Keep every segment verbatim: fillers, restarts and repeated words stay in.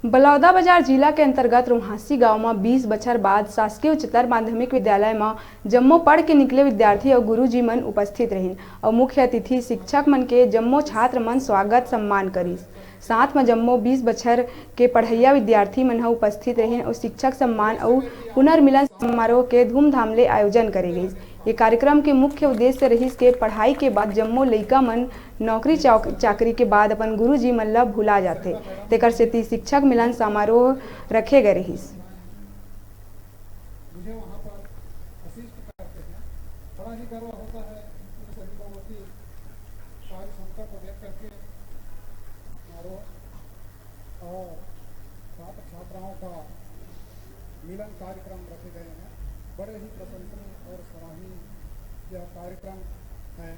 बलौदाबाजार जिला के अंतर्गत रोहासी गांव म बीस बछर बाद शासकीय उच्चतर माध्यमिक विद्यालय म जम्मो पढ़ के निकले विद्यार्थी अउ गुरुजी मन उपस्थित रहिन अउ मुख्य अतिथि शिक्षक मन के जम्मो छात्र मन स्वागत सम्मान करिस। साथ म जम्मो बीस बछर के पढ़इया विद्यार्थी मन ह उपस्थित रहिन अउ शिक्षक सम्मान अउ पुनर्मिलन समारोह के धूमधाम ले आयोजन करे गइस। ये कार्यक्रम के मुख्य उद्देश्य रहिस के पढ़ाई के बाद जम्मो लइका मन नौकरी चौक-, चाकरी के बाद अपन गुरुजी मन ल भुला जाथे, तेकर सेती शिक्षक मिलन समारोह रखे गए रहिस। मुझे वहाँ पर असिस्ट करते हैं। बड़ा ही गर्व होता है इन सभी लोगों की कार्य क्षमता को देख करके। और, और छात्र छात्राओं का मिलन कार्यक्रम रखे गए हैं। बड़े ही प्रशंसनीय और सराहनीय यह कार्यक्रम है।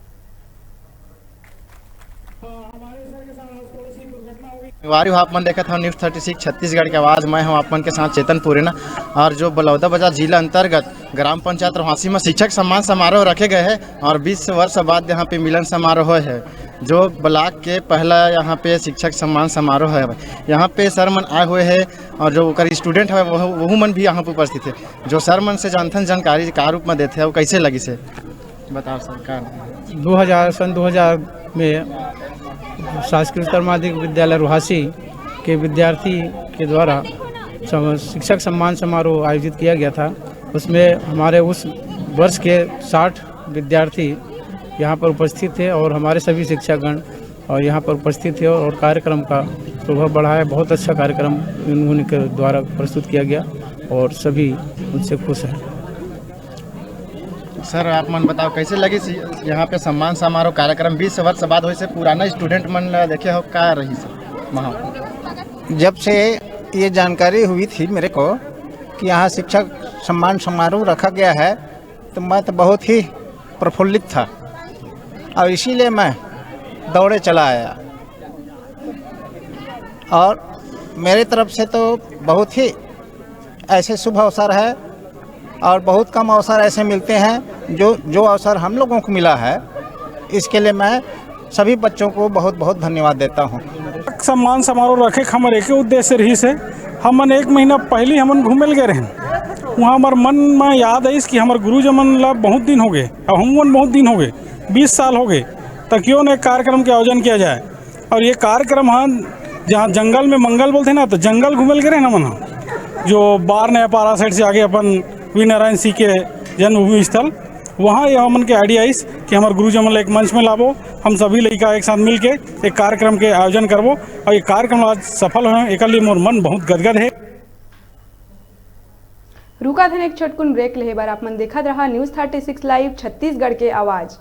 हमारे सर के साथ आज थोड़ी सी दुर्घटना हो गई। संगवारी हो, आप मन देखत हव News Thirty Six छत्तीसगढ़ के आवाज़। मैं हूं आप मन के साथ चेतन पुरेना। और जो बलौदाबाजार जिला अंतर्गत ग्राम पंचायत रोहासी में शिक्षक सम्मान समारोह रखे गए हैं और बीस वर्ष बाद यहाँ पे मिलन समारोह है, जो ब्लॉक के पहला यहाँ पे शिक्षक सम्मान समारोह है। यहाँ पे सर मन आए हुए हैं और जो ओकर स्टूडेंट है, वह, वहू मन भी यहाँ पे उपस्थित है। जो सर मन से जानथन जानकारी का रूप में देथे, वो कैसे लगिस हे? बताओ सर, का दो हज़ार, सन दो हज़ार में शासकीय उच्चतर माध्यमिक विद्यालय रोहासी के विद्यार्थी के द्वारा सम-, शिक्षक सम्मान समारोह आयोजित किया गया था। उसमें हमारे उस वर्ष के साठ विद्यार्थी यहाँ पर उपस्थित थे और हमारे सभी शिक्षकगण और यहाँ पर उपस्थित थे और कार्यक्रम का शोभा बढ़ाया। बहुत अच्छा कार्यक्रम उन्होंने के द्वारा प्रस्तुत किया गया और सभी उनसे खुश हैं। सर, आप मन बताओ, कैसे लगिस यहाँ पे सम्मान समारोह कार्यक्रम? बीस वर्ष बाद होइस हे, पुराना स्टूडेंट मन ला देखे हो, का रहिस हे माहौल? जब से ये जानकारी हुई थी मेरे को कि यहाँ शिक्षक सम्मान समारोह रखा गया है, तो मैं तो बहुत ही प्रफुल्लित था और इसीलिए मैं दौड़े चला आया। और मेरे तरफ से तो बहुत ही ऐसे शुभ अवसर है और बहुत कम अवसर ऐसे मिलते हैं, जो, जो अवसर हम लोगों को मिला है, इसके लिए मैं सभी बच्चों को बहुत, बहुत धन्यवाद देता हूँ। सम्मान समारोह रखे के हमर एके उद्देश्य रहिस हे, हमन एक महीना पहली हमन घूमे ल गए रहेन। वहाँ हमर मन में याद आइस कि हमर गुरुजी मन ला बहुत दिन हो गए, अब हमन बहुत दिन हो गए, बीस साल हो गए, तो क्यों न एक कार्यक्रम के आयोजन किया जाए। और ये कार्यक्रम ह जहाँ जंगल में मंगल बोलथे ना, तो जंगल घूमे ल गए रहेन हमन ह, जो बार नया पारा साइड से आगे अपन वीर नारायण सिंह के जन्मभूमि स्थल, वहाँ ये हमन के आइडिया आइस कि हमर गुरुजी मन ला एक मंच में लाबो, हम सभी लइका एक साथ मिल के एक कार्यक्रम के आयोजन करबो और ये कार्यक्रम आज सफल होए, एकर लिए मोर मन बहुत गदगद हे। रुका थन एक छोटकुन ब्रेक लेहे बर, आप मन देखत रहा News Thirty Six Live Chhattisgarh के आवाज़।